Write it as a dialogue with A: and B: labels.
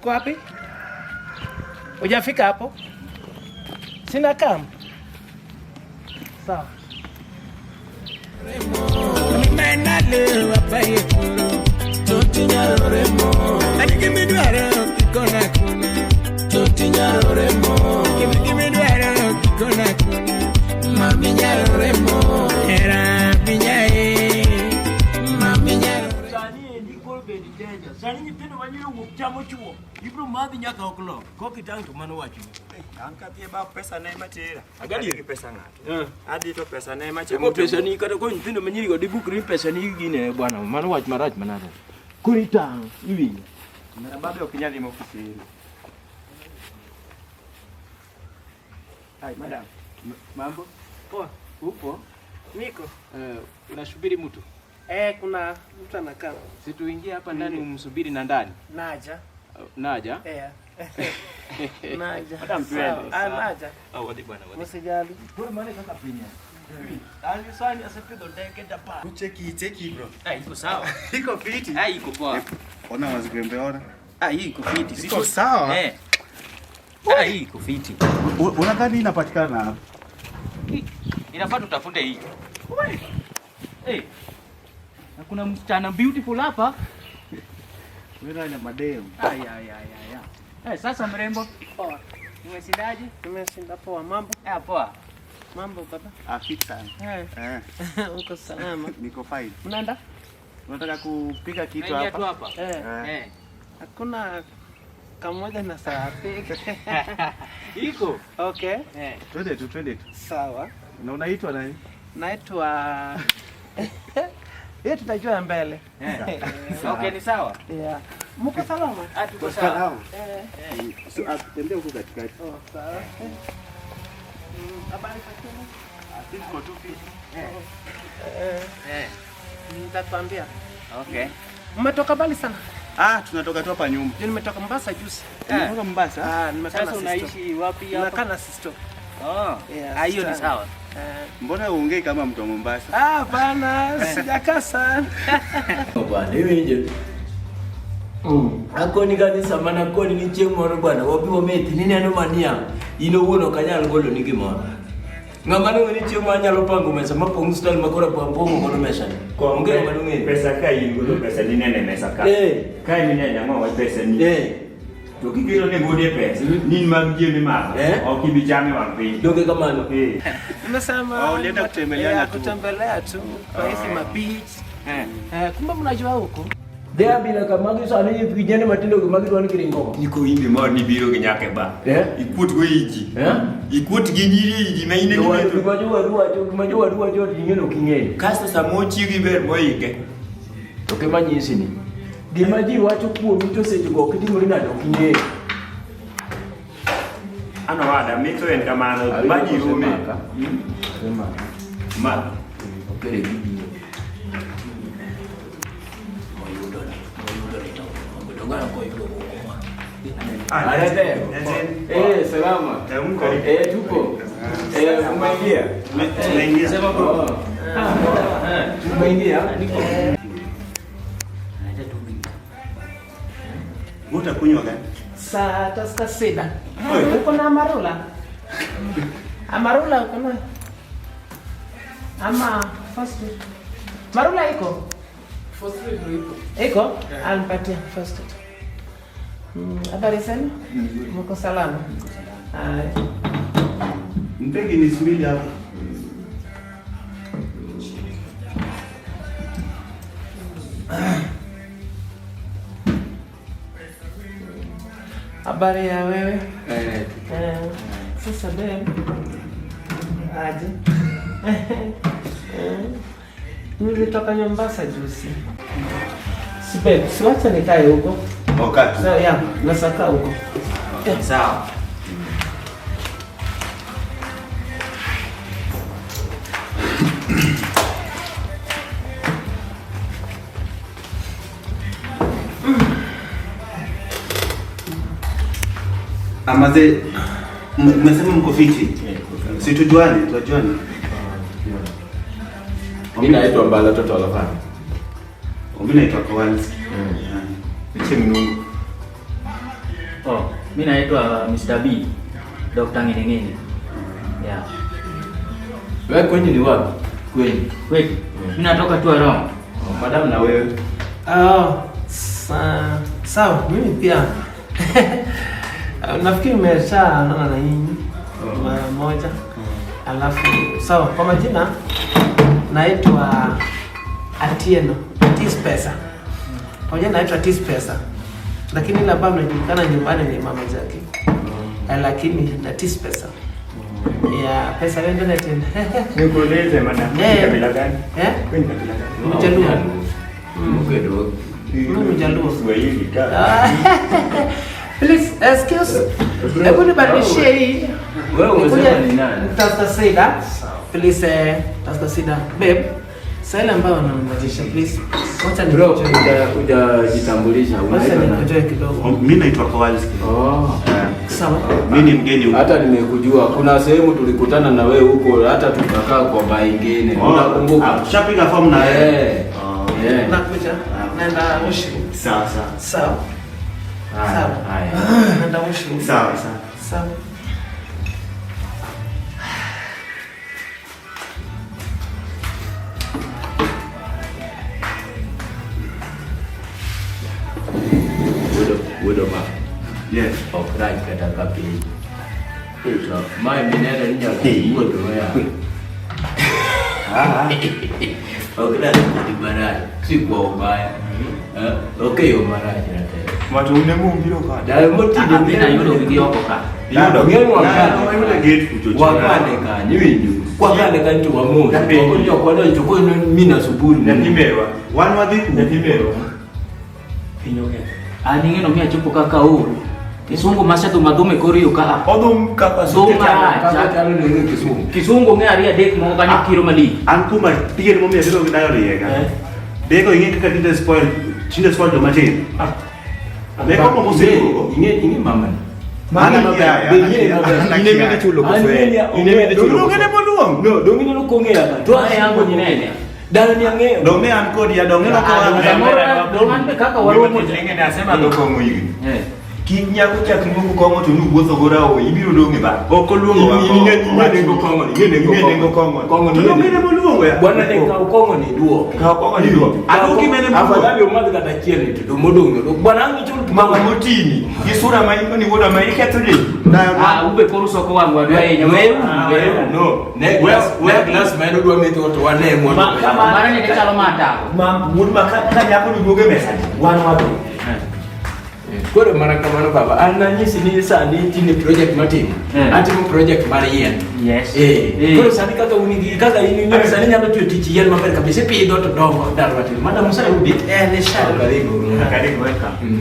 A: Uko wapi? Hujafika hapo? Sina kam. Sawa. Sani endi koro bed danger. Sani nyithindo ma nyiri owuok chamo chuo. Ibiro madhi nyaka ok lok. Kok itang' to mano wachni.
B: An kadhi e bar pesa ne ema tera.
A: Agadier.
B: Adhi gi pesa ng'ato.
A: Eh.
B: Adhi to pesa ne ema chamo.
A: Eko pesa ni kata koro nyithindo ma nyiri go dibukri ni pesa ni gine bwana. Mano wach marach manade. Koro itang' iwinjo.
B: Mera babe ok inyal limo kiseri.
C: Hai, madam. Mambo?
A: Poa.
C: Upo?
A: Niko.
C: Unasubiri mtu?
A: Eh, kuna mtu anakaa.
C: Si tuingie hapa ndani umsubiri na ndani.
A: Naja.
C: Naja?
A: Eh. Naja.
B: Madam, tuende.
A: Sawa. Ah, naja.
C: Ah, wadhi bwana wadhi.
A: Usijali. Koro mano e kaka piny en. An sani asepidho ndege dapar.
D: Cheki, cheki bro.
C: Ah, iko sawa.
D: Iko fiti.
C: Ah, iko poa.
D: Ona wazigwembe ona.
C: Ah, hii iko fiti. Si
D: Iko
C: tu-
D: sawa.
C: Eh. Ah, hii iko fiti.
D: Unadhani inapatikana hapa?
C: Inafaa tutafute hii. Eh. Na kuna msichana beautiful hapa.
D: Wewe na madem.
C: Ay, ay, ay, ay, ay. Eh, sasa mrembo.
A: Poa.
C: Umeshindaje?
A: Nimeshinda poa. Mambo?
C: Ah, poa.
A: Mambo baba.
D: Ah, fit sana.
A: Eh.
D: Eh,
A: Uko salama?
D: niko fine.
A: Mnaenda?
D: Unataka kupika kitu
C: Tunaingia tu
D: hapa?
C: hapa.
A: Eh.
D: Eh.
C: Eh.
A: Hakuna kamoja na saa
C: Iko.
A: Okay.
C: Eh.
D: Twende tu, twende tu.
A: Sawa.
D: Na unaitwa nani?
A: Naitwa hiyo tutajua mbele.
C: Eh. Okay, ni sawa.
A: Yeah. Mko salama?
C: Ah, tuko sawa.
D: Sawa.
A: Eh.
D: So, ah, tembea huko katikati.
A: Oh, sawa. Habari za Kenya?
D: Sisi tuko tu fiti.
A: Eh,
C: Eh.
A: nitakwambia.
C: Okay.
A: Mmetoka mbali sana.
D: Ah, tunatoka tu hapa nyuma.
A: Juu nimetoka Mombasa juzi.
D: Unatoka Mombasa?
A: Ah, nimekaa na
C: Sasa
A: sister.
C: unaishi wapi hapa?
A: Nimekaa na sister.
C: Oh.
A: Yeah,
C: Ah, hiyo ni
A: sister.
C: sawa.
A: Eh.
D: Mbona uongei kama mtu wa Mombasa?
A: Ah, bana, sijakaa sana.
E: Bwana iwinjo. Akoni kanisa mana koni ni chieng' moro bwana wabi wamethi ni neno mania in owuon ok anyal golo ni gimoro. Ng'ama nong'e ni chieng' ma anyalo pango mesa mapong' style makoro apong'o godo mesa ni. Onge ng'ama nong'eyo.
B: Pesa ka in godo pesa ni nene mesa ka.
E: Eh.
B: Ka minene ang'o wach pesa ni.
E: Eh.
B: To kiketo ne gode pesa, nin mag ji mimadho,
E: Eh.
B: ok ibi chame wang' piny.
E: Donge kamano.
B: Eh.
A: Nimesema
D: Oh, ulienda kutembeleana
A: yeah,
D: tu.
A: kutembelea tu kwa hizi mabeach.
C: Eh.
A: Eh, kumbe mnajua huko?
E: Dhi abila ka magi sani vijende matindo gi magi dwa ni giringo.
B: Niko imbe mor ni biro gi nyaka e bar.
E: Eh?
B: Ikuot go iji.
E: Eh?
B: Ikuot gi nyiri iji ma in e
E: Gima
B: gimeto.
E: jowadu wacho gima jowadu wacho to ing'e ni ok ing'eyo.
B: Kasto sama ochiegi ber moinge.
E: To kema nyisi ni gima ji wacho kuomi to seche go ok itimori nade ok ing'eyo.
B: An owada, mitho en kamano, ma ji rume.
E: Osemaka. Osemaka.
B: Ma.
E: Okere gi biro. Moyudo ni, moyudo ni to dongo koyudo kuoma.
B: Ah,
C: Eh, salama.
D: Eh, mko?
C: Eh, tuko. Eh, umeingia?
D: Tunaingia.
C: Sema bro. Ah, umeingia? Niko.
D: Wewe utakunywa gani?
A: Saa Tusker sida. Uko na amarula? Amarula uko nayo? Ama first aid. Marula iko?
C: First aid iko.
A: Iko? Anipatie first aid. Habari zenu? Mko salama? Haya.
D: Mpe Guinness mbili hapa.
A: Habari ya wewe?
C: Eh,
A: Eh, sasa babe. Aje. Eh, Nilitoka Mombasa juzi. Si babe, siwacha nikae huko.
D: Wakati.
A: So, yeah, nasaka huko.
C: sawa.
D: Amaze mmesema mko fiti? Si tujuane, tujuane.
C: Mimi naitwa Mbala Toto Alafani.
D: Mimi naitwa Kowalski.
B: Niche mnungu.
C: Oh, mi naitwa Mr. B. Dr. Ngenengene. Yeah.
E: Wewe kwenye ni wapi? Kwenye.
C: Wait, mi natoka tu around.
E: Oh, madam na wewe.
F: Oh, sawa, mimi pia. Nafikiri nimeshaonana na nyinyi mara moja. Alafu sawa, kwa majina naitwa Atieno, Atis Pesa. Kwa majina naitwa Atis Pesa. Lakini ile ambayo mnajulikana nyumbani ni Mama Jackie. Lakini na Atis Pesa. Ya pesa wewe ndio tena.
B: Nikuulize madam,
F: Eh.
B: ni kabila gani?
F: Eh?
B: Wewe ni kabila gani?
F: Mjaluo.
E: Mkedo.
F: Mimi Mjaluo.
B: Kiswahili ka.
F: Ah. Please, excuse. Hebu nibadilishie hii.
E: Wewe umesema
F: Nikuja
E: ni nani?
F: Tafuta Saida. Please, tafuta Saida. Babe, sasa ile ambayo unanibadilisha please. Wacha
E: Bro,
F: nikujoe.
E: hujajitambulisha.
F: Wacha
E: Unaitwa nani?
F: nikujoe kidogo.
D: Mimi naitwa Kowalski.
E: Oh.
F: Sawa.
D: Mimi ni mgeni huku.
E: Hata nimekujua. Kuna sehemu tulikutana na wewe huko, hata tukakaa kwa baa ingine.
D: Oh,
E: Unakumbuka?
D: ah, tushapiga fomu na wewe.
E: Eh.
D: Oh.
E: Eh.
F: Nakuja. Naenda washroom.
D: Sawa sawa.
F: Sawa.
E: Haya,
F: Sawa.
E: haya.
F: Naenda washroom.
D: Sawa sawa.
F: Sawa.
E: Wuodo, wuodo ma.
D: Yes.
E: Ok rach kata ka piny. To mae mineno ni nyaka iwuoth ya. Ok rach kodi marach. Si kwa ubaya. Eh, ok yo marach ratelo.
B: Watu une mumbiro ka.
E: Dayo motinde
C: Ah, mi nayudo gi oko ka.
D: Yudo.
E: Ng'e
D: Na,
E: wakane.
D: wayudo gate kuchocho.
E: Wakane kanyo iwinjo. Kwakane kanyo to wamor.
B: Napinji.
E: Ok ni ok wadonjo to koro mina suburi.
B: Nyathi merwa.
D: Wan wadhi ku.
B: Nyathi merwa. Piny oketho.
C: An ing'eno mi achopo kaka aol. Kisungu masedhum adhum e kor yo ka.
B: Odhum kaka
C: Dhum
B: sute chalo.
C: marach.
E: Kaka chalo ni onge Kisumu.
C: Kisungu ng'e ariyo adek moko kanyo kiro malich.
D: An kuma tiger momiyo abiro gi dayo riega. Dego ing'e kaka tinde spoil, tinde spoil joma tindo. Leko moko oseduogo.
E: Ing'e mama ni.
D: An akia,
E: Be
D: an
E: ing'e
D: akia,
E: maber.
D: an
B: In ema
D: akia.
B: idhi chulo koso
E: An
B: en?
E: ing'e
B: In ema idhi chulo
D: Dong'
B: koso?
D: ne moluong.
E: No, dong' ineno kong'eya ka. To
C: Mae yango nyinene.
E: Dayo ni ang'eyo.
D: Dong' ne an kodi ya, dong' ne loko
C: Ah,
D: wang'a.
C: samoro dong' an be kaka waromo.
B: Ing'e ni asema dho kong'o higni.
C: Eh.
B: Kik nyako chak luongo kong'o to nuwuotho go rawo, ibiro dong' e bar.
D: Ok oluongo wa
B: Ing'e
D: kong'o.
B: nengo kong'o ni, ing'e nengo kong'o ni.
E: Kong'o
D: To
E: ni.
D: dong' ne moluongo ya.
E: Bwana ne kaw kong'o ni duoke.
B: Kaw kong'o ni duoke.
D: Aduoki mene moluongo.
E: Afadhali umadh kata achiel ni to modong' no. Bwana ang' ichul
B: Mama motini, gi sura ma in go ni wuoda ma iketho del.
D: Dayo ma.
C: Ah, ube koro usoko wang' wadwa ahinya. Weuru, weuru.
B: No.
E: Ne glass, ne glass ma en odwa metho to wane mondo.
B: Ma- kama-
C: Mano ne chalo matako.
B: Ma wuod ma ka nyako ni duogo e mesa ni, wan wadhi.
E: Koro mana kamano baba, an nanyisi ni sani tinde project matimo.
C: Eh.
E: Atimo project mar yien.
C: Yes.
E: Eh.
C: Eh.
E: Koro sani kaka un gi kaka in ing'eyo sani nyalo tiyo tich yien maber kabisa ipidho to dongo ndalo matin. Madam usayudi?
F: Eh, nisha.
E: Karibu.
B: Karibu, welcome.